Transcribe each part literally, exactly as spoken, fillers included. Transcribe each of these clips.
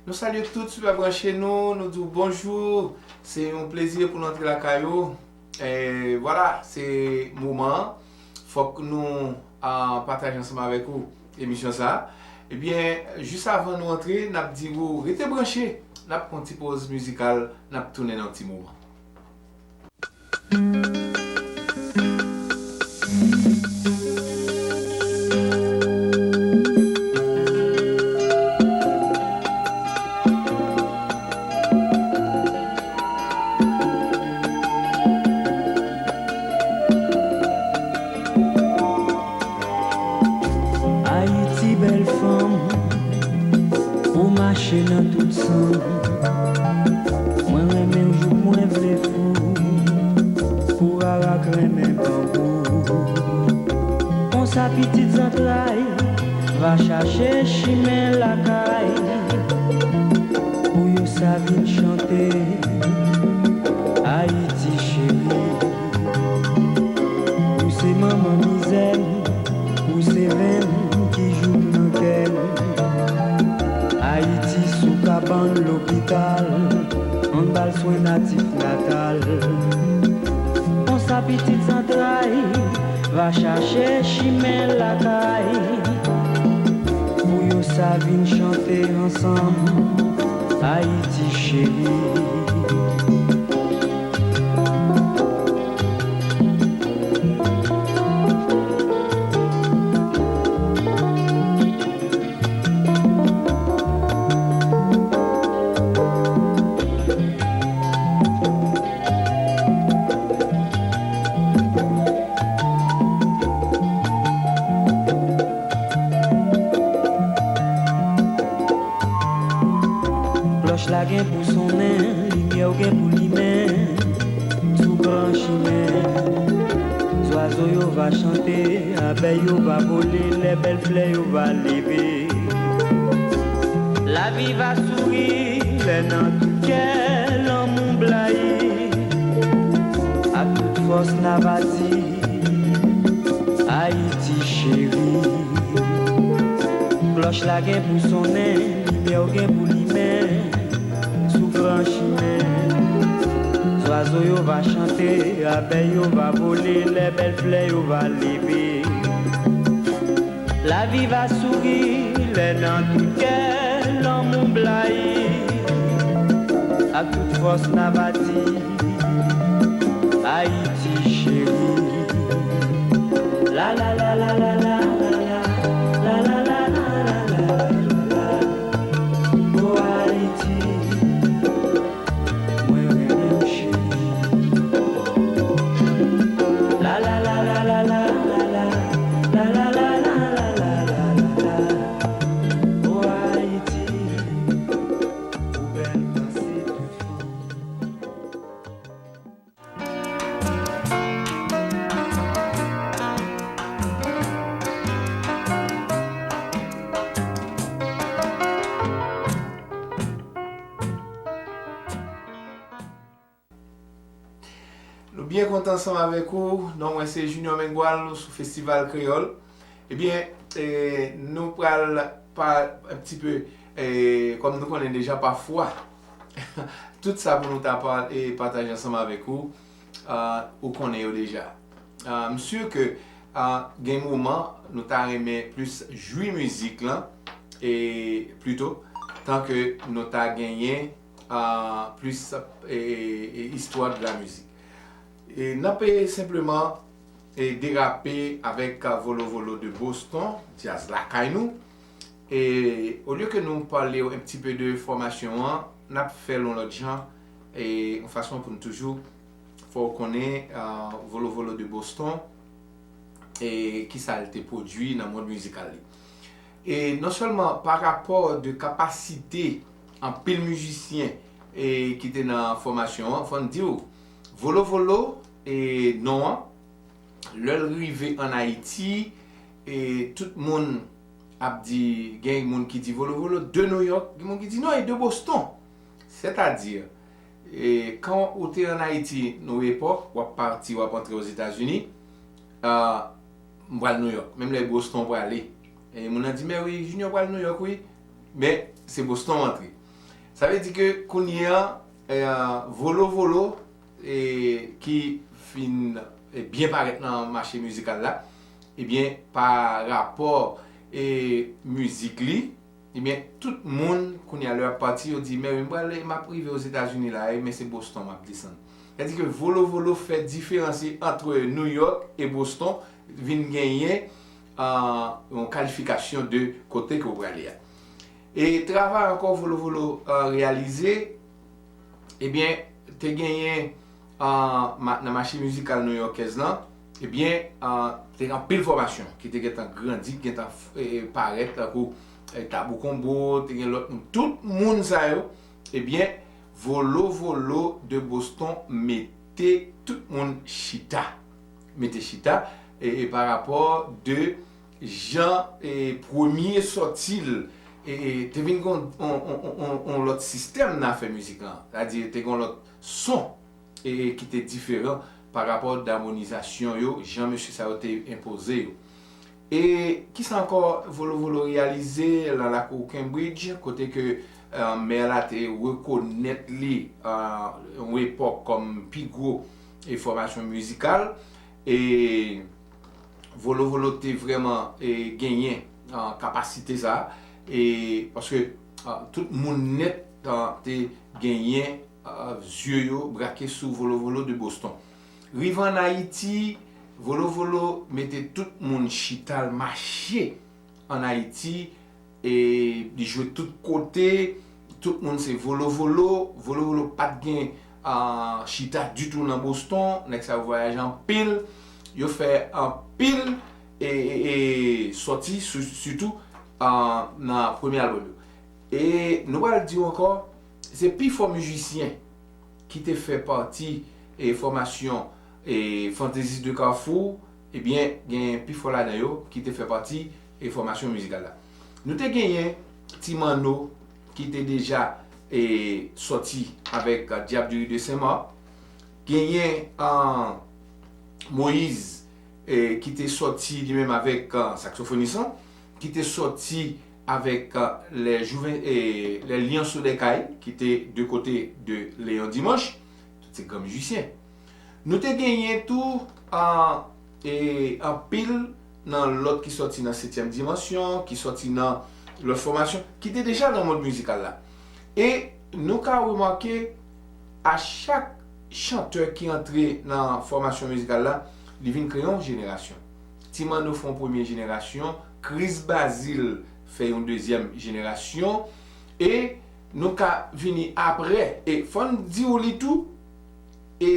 Nou salye tout sou k ap branche nou, nou di w bonjou. Se yon plezi pou nou antre lakay ou. E vwala, se moman an. Fòk nou a, pataje ansanm avèk ou emisyon sa a. Ebyen, jis avan nou antre, n ap di w rete branche. N ap pran ti poz mizikal, n ap tounen nan ti moman. Ayiti bèl fanm, ou mache nan tout sanm. Mwen renmen w jouk mwen vle fou, kou arak renmen banbou. Konsa pitit zantray va chache chimen lakay, pou yo sa vin chante Ayiti cheri. Ou se manman mizè m, ou se venn ki jouk nan kè m. Ayiti sou kabann lopital, ann ba l swen natif natal. Konsa pitit zantray va chache chimen lakay, pou yo sa vin chante ansanm Ayiti cheri. Klòch la gen pou sonnen, limyè w gen pou limen sou gran chimen. Zwazo yo va chante, abèy yo va vole, lè bèl flè yo va leve. Lavi va souri, lè nan tout kè lanmou blayi. Ak tout fòs n a bati Ayiti cheri. Klòch la gen pou sonnen, limyè w gen pou limen sou gran chimen. Zwazo yo va chante, abèy yo va vole, lè bèl flè yo va leve. Lavi va souri, lè nan tout kè lanmou blayi. Ak tout fòs n a bati Ayiti cheri. La la la la la la la la. Oh Ayiti, mwen renmen w cheri. La la la la la la la. Oh Ayiti, ou bèl pase tout fanm. Nou byen kontan ansanm avèk ou. Non mwen se Junior Mengual, nou sou Festival Kreyòl. Ebyen, e, nou pral pa, un petit peu, e, kòm nou konnen deja pafwa, tout sa pou nou ta pa, e, pataje ansanm avèk ou, a, ou konnen yo deja. A, m si ke, a, gen moman nou ta renmen plis jwi mizik lan, e, plito, tan ke nou ta genyen, a, plis, e, e, istwa de la mizik. E, n ap, e, senpleman, e, derape avèk, a, Volo Volo de Boston, djaz lakay nou. E, olye ke nou pale w un petit peu de fòmasyon an, n ap fè l yon lòt jan, e, yon fason pou n toujou fè w konnen, a, Volo Volo de Boston, e, kisa l te pwodui nan mond mizikal li. E non sèlman pa rapò de kapasite anpil mizisyen, e, ki te nan fòmasyon an, fò n di w, Volo Volo, e, non an, lè l rive ann Ayiti, e, tout moun ap di, gen moun ki di Volo Volo de Nouyòk, gen moun ki di non, e de Boston. Sètadi, e, kan ou te ann Ayiti, nou epòk, w ap pati, w ap antre Ozetazini, a, m pral Nouyòk. Menm lè Boston w prale. E moun nan di, men wi, Junior pral Nouyòk, wi. Men, se Boston w antre. Sa vle di ke kounye a, eh, Volo Volo, eh, ki fin, eh, byen parèt nan mache mizikal la, ebyen, pa rapò, eh, mizik li, ebyen, tout moun, kounye a, lè y ap pati, yo di, "Men wi, m pral, m ap rive Ozetazini la, eh, men se Boston m ap desann." Sa di ke Volo Volo fè diferansye ant New York e Boston, vin genyen, ah, yon kalifikasyon de kote ke w prale a. E travay ankò Volo Volo, ah, reyalize, ebyen, te genyen, ah, ma-, nan mache mizikal nouyòkèz lan, ebyen, ah, te gen anpil fòmasyon ki te gentan grandi, ki gentan f-, e, e, parèt, tankou, e, Tabou Konbo, te gen lòt moun. Tout moun sa yo, ebyen, Volo Volo de Boston mete tout moun chita. Mete chita, e, e, pa rapò de jan, e, premye sòti l, e, e, te vin gen yon, yon, yon, yon, yon lòt sistèm nan afè mizik lan. Sa di, te gen yon lòt son, e, e, ki te diferan pa rapò damonizasyon yo, jan mesye sa yo te enpoze yo. E kisa ankò Volo Volo reyalize nan lakou Cambridge, kote ke, eh, mè la te rekonèt li, eh, yon epòk kòm pi gwo, e, fòmasyon mizikal. E Volo Volo te vrèman, e, genyen, eh, kapasite sa, e paske, eh, tout moun nèt, eh, te genyen, eh, zye yo brake sou Volo Volo de Boston. Rive ann Ayiti, Volo Volo mete tout moun chita, l mache ann Ayiti, e li jwe tout kote, tout moun se Volo Volo. Volo Volo pa t gen, ah, chita ditou nan Boston, nèg sa yo vwayaje anpil, yo fè anpil, e, e, e sòti, si-, sitou, ah, nan premye albòm yo. E nou pral di w ankò, se pifò mizisyen ki te fè pati, e, fòmasyon, e, Fantaisiste de Carrefour, ebyen, gen pifò ladan yo ki te fè pati, e, fòmasyon mizikal la. Nou te genyen Ti Manno ki te deja, e, sòti avèk, a, Diable du Rue de Saint-Marc. Genyen, a, Moïse, e, ki te sòti li menm avèk, a, saksofonis lan, ki te sòti avèk, a, Les Jouven-, e, Les Lions sur les Cailles, ki te de kote de Léon Dimanche. Tout se gran mizisyen. Nou te genyen tou, a, e, anpil nan lòt ki sòti nan Setyèm Dimansyon, ki sòti nan lòt fòmasyon, ki te deja nan mond mizikal la. E nou ka remake, a chak chantè ki antre nan fòmasyon mizikal la, li vin kreye yon jenerasyon. Ti Manno fè yon premye jenerasyon, Chris Bazile fè yon dezyèm jenerasyon, e nou ka vini apre. E fò n di w li tou, e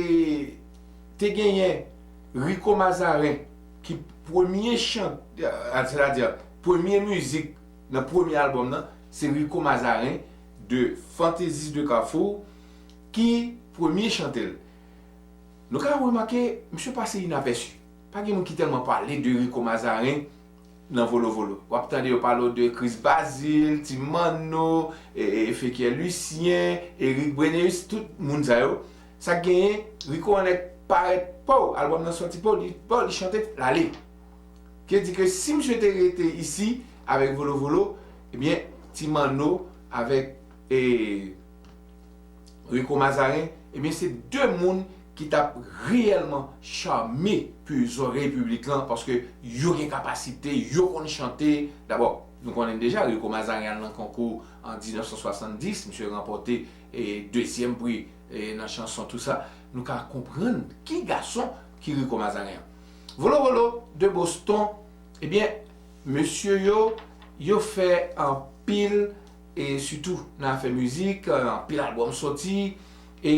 te genyen Rico Mazarin, ki premye chan-, a, sètadi, premye mizik nan premye albòm nan, se Rico Mazarin de Fantaisiste de Carrefour ki premye chante l. Nou ka remake, misye pase inapèsi. Pa gen moun ki tèlman pale de Rico Mazarin nan Volo Volo. W ap tande yo pale w de Chris Bazile, Ti Manno, e, e, Fekyè Lucien, Eric Breneus, tout moun sa yo. Sa k genyen, Rico an nèk parèt, pow, albòm nan sòti, pow, li, pow, li chante, l ale. Ki di ke si misye te rete isi avèk Volo Volo, ebyen, Ti Manno avèk, e, Rico Mazarin, ebyen, se de moun ki t ap reyèlman chame pou zòrèy piblik lan, paske yo gen kapasite, yo konn chante. Dabò, nou konnen deja, Rico Mazarin al nan konkou an diznèf san swasanndis, misye ranpòte, e, dezyèm pri, e, nan chanson, tou sa. Nou ka konprann ki gason ki Rico Mazarin an. Volo Volo de Boston, ebyen, mesye yo, yo fè anpil, e sitou nan afè mizik, anpil albòm sòti, e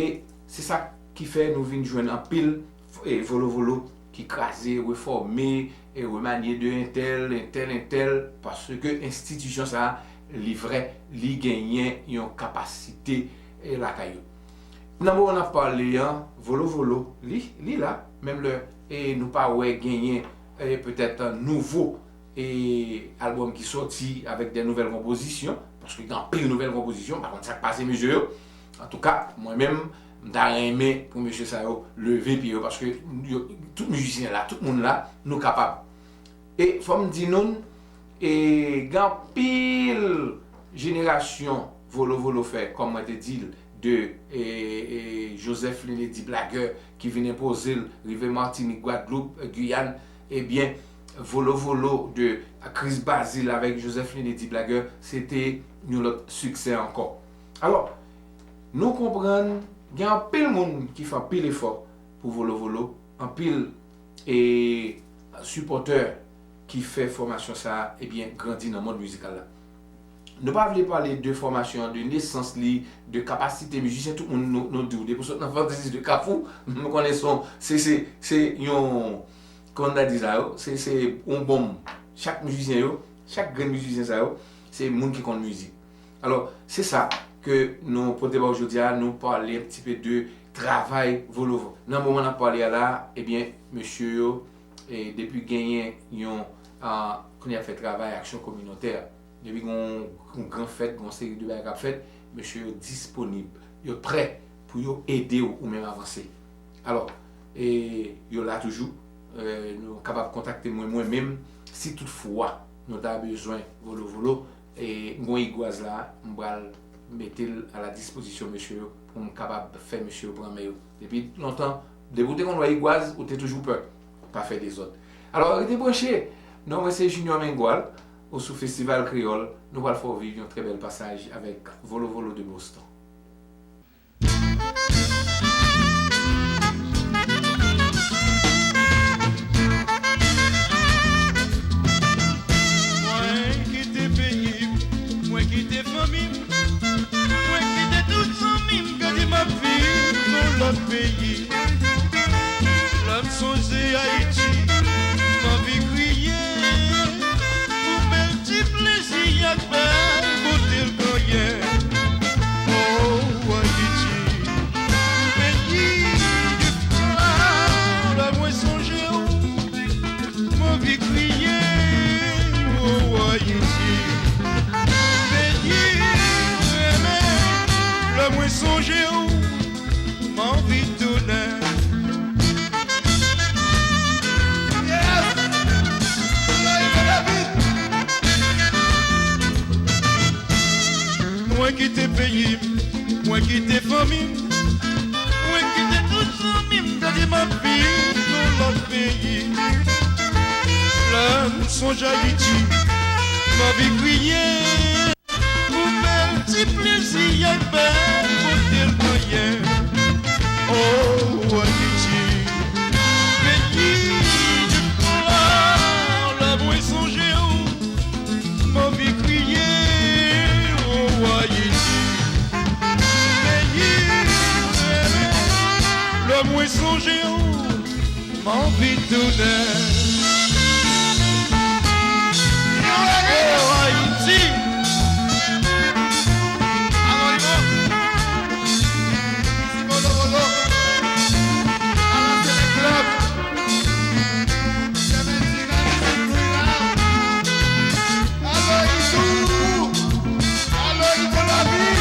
se sa ki fè nou vin jwenn anpil, e, Volo Volo ki kraze, refòme, e remanye de entèl, entèl, entèl, paske enstitisyon sa a, li vrè, li genyen yon kapasite, e, lakay yo. Nan moman n ap pale an, Volo Volo, li, li la, menm lè, e nou pa wè genyen, e, petèt, nouvo, e, albòm ki sòti avèk de nouvèl konpozisyon, paske gen anpil nouvèl konpozisyon, m pa konn sa k pase mesye yo. Antouka, mwen menm, m ta renmen pou mesye sa yo leve pye yo, paske yo, tout mizisyen la, tout moun la, nou kapab. E fò m di nou, e gen anpil jenerasyon Volo Volo fè, kòm mwen te di l, de e, e, Joseph Lenedy Blagè ki vin enpoze l, rive Matinik, Gwadloup, Giyàn, ebyen, Volo Volo de Chris Bazile avèk Joseph Lenedy Blagè, se te yon lòt siksè ankò. Alò, nou konprann, gen anpil moun ki fè anpil efò pou Volo Volo, anpil e sipòtè ki fè fòmasyon sa a, ebyen, grandi nan mond mizikal la. Nou pa vle pale de fòmasyon an, de nesans li, de kapasite mizisyen, tout moun nou, nou di w, depi w sot nan Fantezi de Kafou, nou konnen se yon, se, se, se yon, kòman n ta di sa yo, se, se yon bonm. Chak mizisyen yo, chak grenn mizisyen sa yo, se moun ki konn mizik. Alò, se sa ke nou pote ba w jodi a, nou pale un petit peu de travay Volo Volo. Nan moman n ap pale a la, ebyen, mesye yo, e, depi genyen yon, a, kounye a fè travay aksyon kominotè, depi gen yon, yon gran fèt, gen yon seri de bagay k ap fèt, mesye yo disponib, yo prè pou yo ede w ou menm avanse. Alò, e, yo la toujou, e, nou kapab kontakte mwen, mwen menm, si toutfwa nou ta bezwen Volo Volo, e, m gon igwaz la, m pral mete l a la dispozisyon mesye yo pou m kapab fè mesye yo pran men yo. Depi lontan, depi w te konn wè igwaz, ou te toujou pè. Pa fè dezòd. Alò, rete branche. Non mwen se Junior Mengual, ou sou Festival Kreyòl. Nou pral fè w viv yon trè bèl pasaj avèk Volo Volo de Boston. Mwen kite peyi m, mwen kite fanmi m, mwen kite tout zanmi m, gade m ap viv nan lòt peyi. Lè m sonje Ayiti, m anvi kriye. Pou bèl ti plezi y ap bèl kote l genyen. Oh, Ayiti, peyi di flè, lè mwen sonje w, m anvi kriye. Oh, Ayiti, peyi m renmen, lè mwen sonje w, m anvi tounen. Yes! Aloy David! Mwen kite peyi m, mwen kite fanmi m, mwen kite tout zanmi m, gade m ap viv nan lòt peyi. Lè m sonje Ayiti, m anvi kriye. Pou bèl ti plezi y ap bèl kote l genyen. Oh, Ayiti, peyi di flè, lè mwen sonje w, m anvi kriye. Oh, Ayiti, peyi m renmen, lè mwen sonje w, m anvi tounen. Oh, Ayiti! Alò, Ivo! Ici, Volo Volo! Alò, se le club! Sementina, Isidrina! Alò, Ivo! Alò, Ivo Lavi!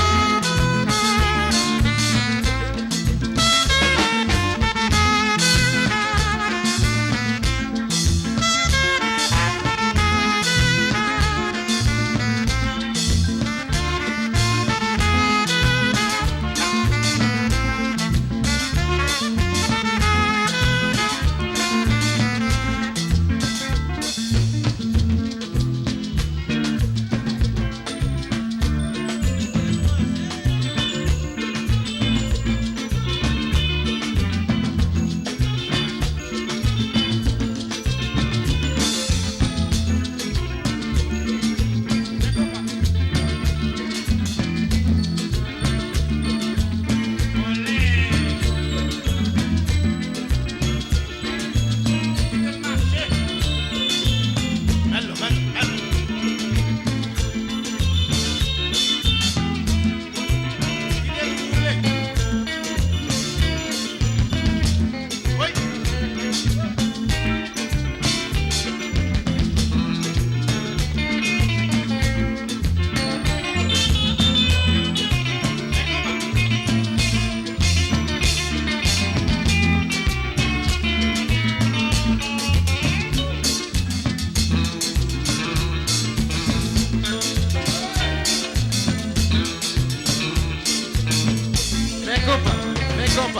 Trump.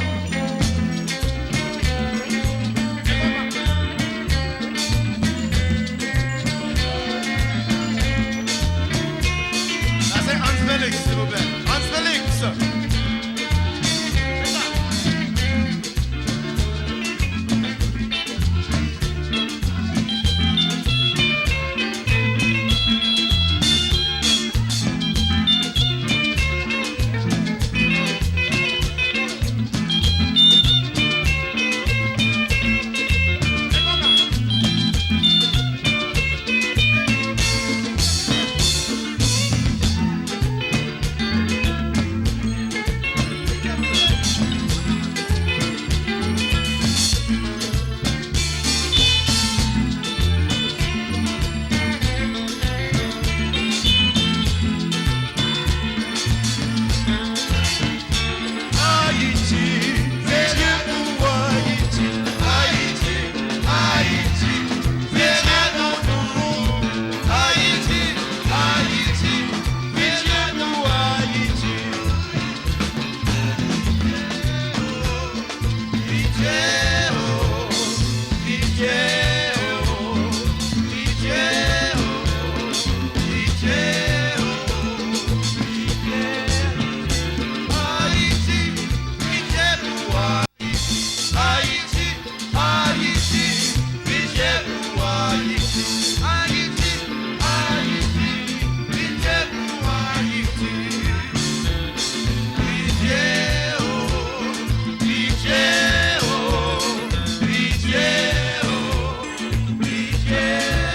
Sa se Hans Felix, silvouplè. Hans Felix. Ayiti, pitié pou Ayiti. Ayiti, Ayiti, pitié pou nou. Ayiti, Ayiti, pitié pou Ayiti. Pitié, oh, pitié, oh, pitié, oh, pitié, oh, pitié. Ayiti, pitié pou Ayiti. Ayiti, Ayiti, pitié pou Ayiti. Ayiti, Ayiti, pitié pou Ayiti. Pitié, oh, pitié, oh, pitié, oh, pitié,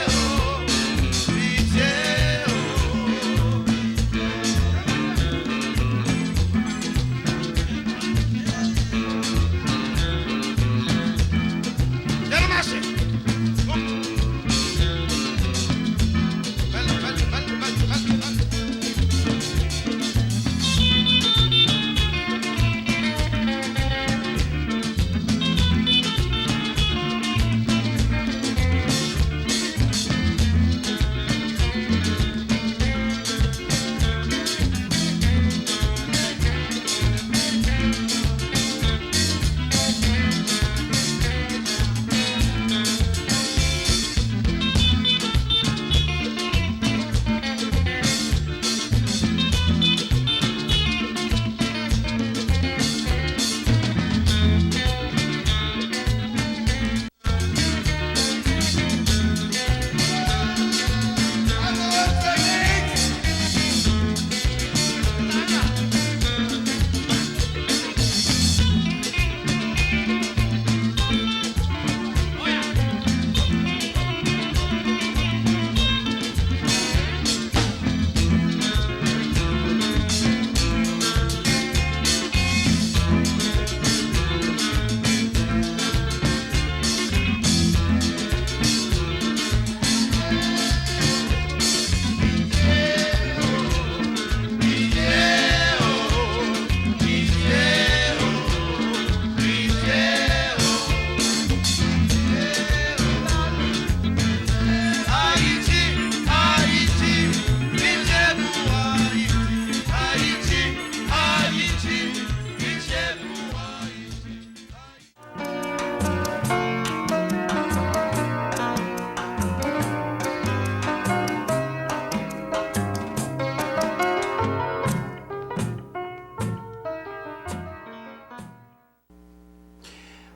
oh, pitié, oh.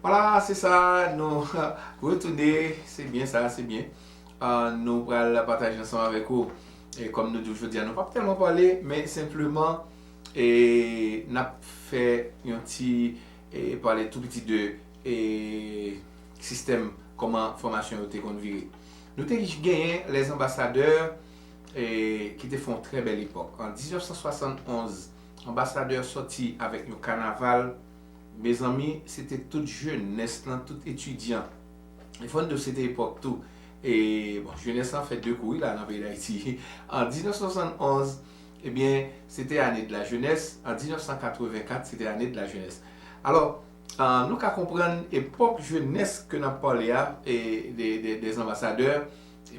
Vwala, se sa, nou retounen, se byen sa, se byen. Ah, nou pral pataje ansanm avèk ou. E kòm nou di w jodi a, nou p ap tèlman pale, men senpleman, e, n ap fè yon ti, e, pale tou piti de, e, sistèm, kòman fòmasyon yo te konn vire. Nou te genyen lèzanbasadè, e, ki te fè yon trè bèl epòk. An diznèf san swasannonz, anbasadè sòti avèk yon kanaval. Mezanmi, se te tout jenès lan, tout etidyan. E fò n di w se te epòk tou. E, bon, jenès lan fè de kou, wi, la, nan peyi Dayiti. An diznèf san swasannonz, ebyen, se te ane de la jenès. An diznèf san katrevenkat, se te ane de la jenès. Alò, ah, nou ka konprann epòk jenès ke n ap pale a, e, de, de, dèzanbasadè,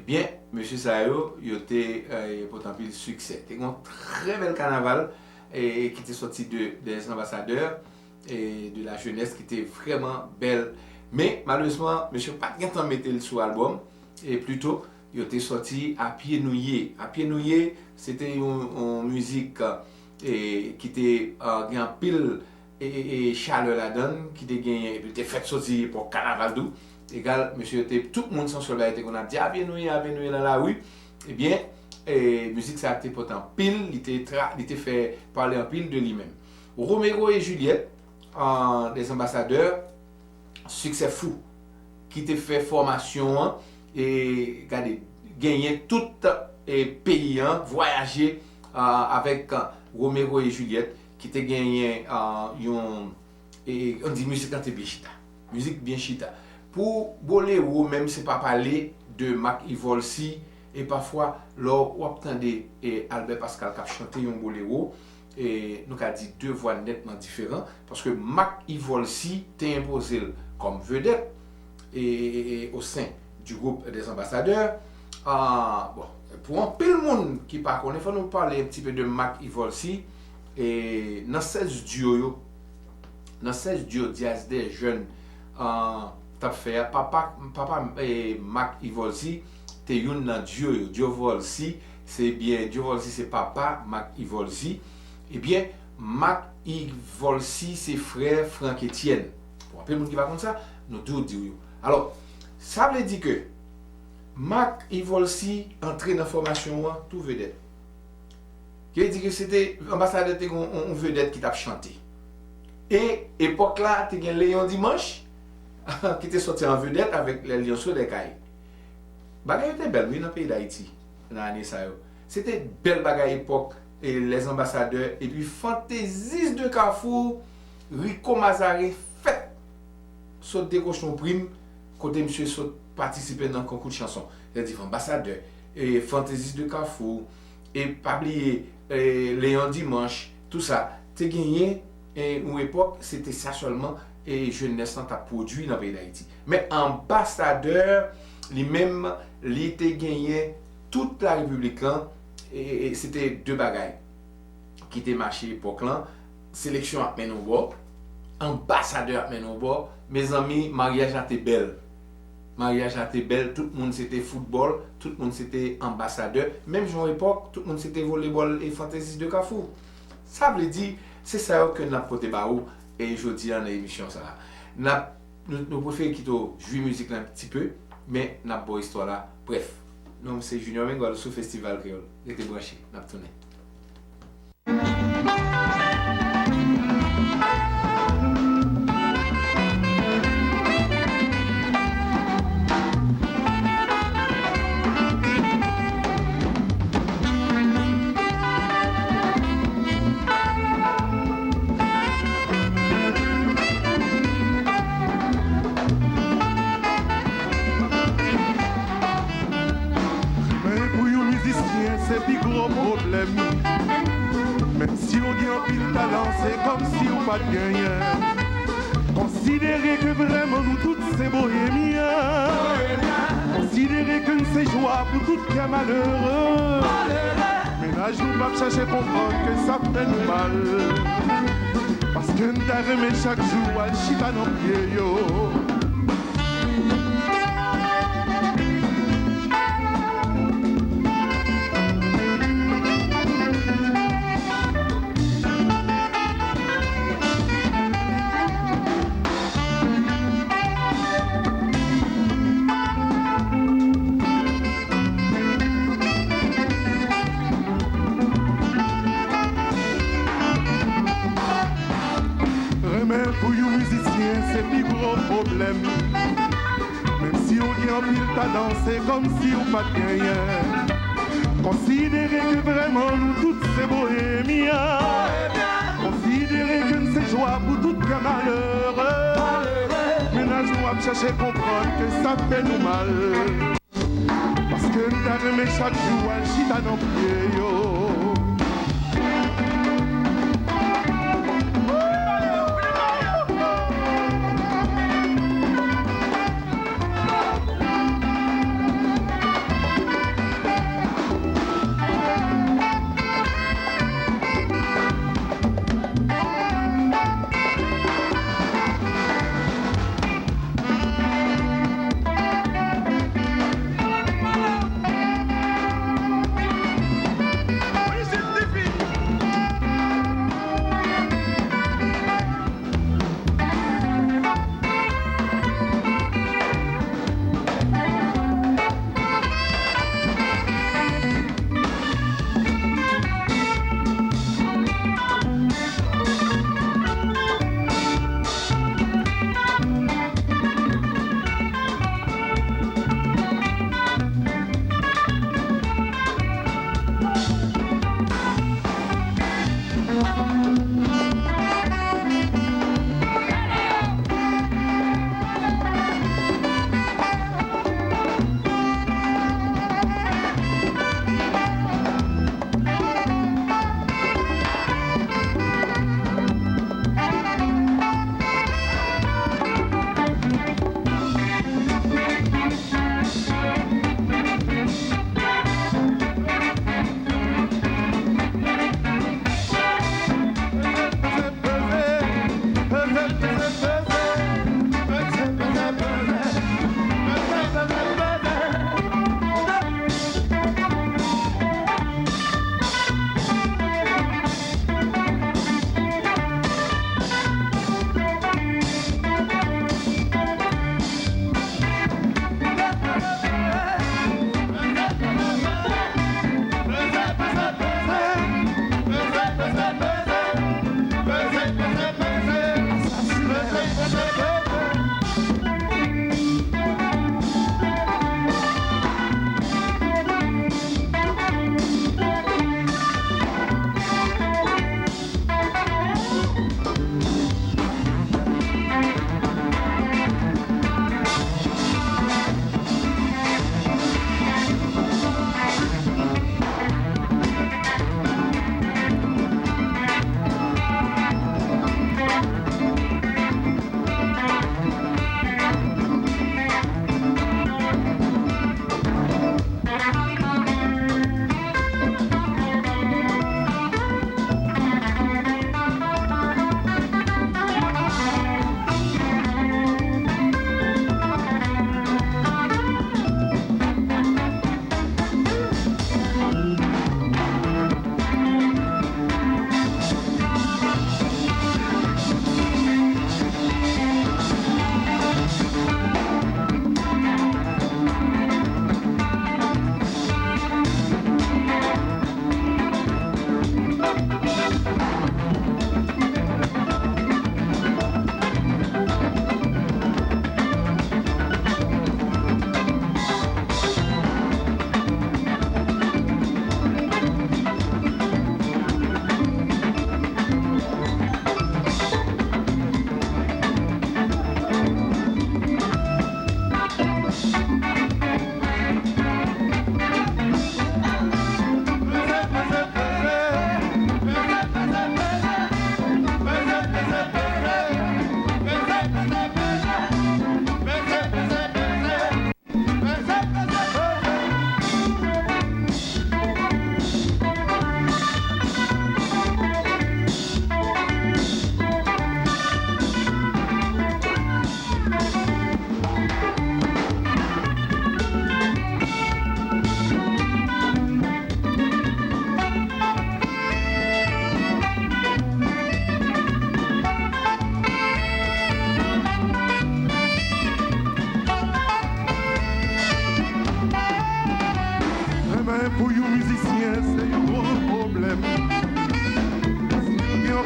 ebyen, mesye sa yo, yo te, e, pote anpil siksè. Te gen yon trè bèl kanaval, e, ki te sòti de, dèzanbasadè. e, de la jeunesse ki te vrèman bèl. Men, malerezman, mesye pa t gen tan mete l sou albòm. E plito, yo te sòti A Pye Nou Ye. A Pye Nou Ye, se te yon, yon mizik, e, ki te, e, gen anpil e, e, e chalè ladan l, ki te genyen, epi te fèt soti epòk kanaval tou. Egal, mesye te, tout moun se yon sèl bagay te konn ap di, "A Pye Nou Ye, A Pye Nou Ye nan lari." Ebyen, e, mizik sa a te pote anpil, li te tra, li te fè pale anpil de li menm. Romero et Juliette, e, des Ambassadeurs, Succès Fou, ki te fè fòmasyon an, e, gade, genyen tout, e, peyi an, vwayaje, e, avèk, e, Romero et Juliette, ki te genyen, e, yon, e, ann di mizik lan te byen chita. Mizik byen chita. Pou bolero, menm se pa pale de Marc Yvolcy, e pafwa, lè w ap tande, e, Albert Pascal k ap chante yon bolero, e, nou ka di de vwa nètman diferan, paske Marc Yvolcy te enpoze l kòm vedèt, e, e, e, e, au sein du groupe des Ambassadeurs. A, bon, pou anpil moun ki pa konnen, fò nou pale un petit peu de Marc Yvolcy, e, nan sèz duo yo, nan sèz duo Diaz des Jeunes, a, t ap fè a, papa, papa, e, Marc Yvolcy te youn nan duo yo. Duo Volcy, se byen, Duo Volcy se papa Marc Yvolcy. Ebyen, Marc Yvolcy se frè Franck Etienne. Pou anpil moun ki pa konn sa, nou tou di w yo. Alò, sa vle di ke Marc Yvolcy antre nan fòmasyon an tou vedèt. Ki vle di ke se te, Anbasadè te gen yon, yon vedèt ki t ap chante. E epòk la, te gen Léon Dimanche, ki te sòti an vedèt avèk Les Lionceaux des Cayes. Bagay yo te bèl, wi, nan peyi Dayiti, nan ane sa yo. Se te bèl bagay epòk, e, Les Ambassadeurs, epi Fantaisiste de Carrefour, Rico Mazaré fèt sot dekoche yon prim, kote misye sot patisipe nan konkou de chanson. Sa di Anbasadè, e, Fantaisiste de Carrefour, e pa bliye, e, Léon Dimanche, tou sa. Te genyen, e, yon epòk, se te sa sèlman, e, jenès lan t ap pwodui nan peyi Dayiti. Men Anbasadè, li menm, li te genyen tout larepiblik lan, e, e, e se te de bagay ki te mache epòk lan, seleksyon ap mennen yon bò, anbasadè ap mennen yon bò. Mezanmi, maryaj la te bèl. Maryaj la te bèl, tout moun se te foutbòl, tout moun se te anbasadè. Menm jan yon epòk, tout moun se te volebòl e Fantaisiste de Carrefour. Sa vle di, se sa yo ke n ap pote ba ou, e jodi a nan emisyon sa a. N ap, nou, nou prefere kite w jwi mizik lan ti pe, men n ap ba w istwa la. Brèf, non m se Junior Mengoal sou Festival Kreyòl. Rete branche, n ap tounen. Men pou yon mizisyen, se pi gwo pwoblèm. Menm si w gen anpil talan, se kòmsi w pa t genyen. Konsidere ke vrèman nou tout se bohemyen. Konsidere ke n se jwa pou tout kè malere. Mennaj nou p ap chache konprann ke sa fè nou mal. Paske n ta renmen chak jou al chita nan pye yo. Renmen pou yon mizisyen se pi gwo pwoblèm. Menm si w gen anpil talan, se kòmsi w pa t genyen. Konsidere ke vrèman nou tout se bohemyen. Konsidere ke n se jwa pou tout kè malere. Mennaj nou ap chache konprann ke sa fè nou mal. Paske n ta renmen chak jou al chita nan pye yo.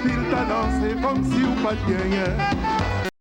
Pil talan, se kòmsi w pa t genyen.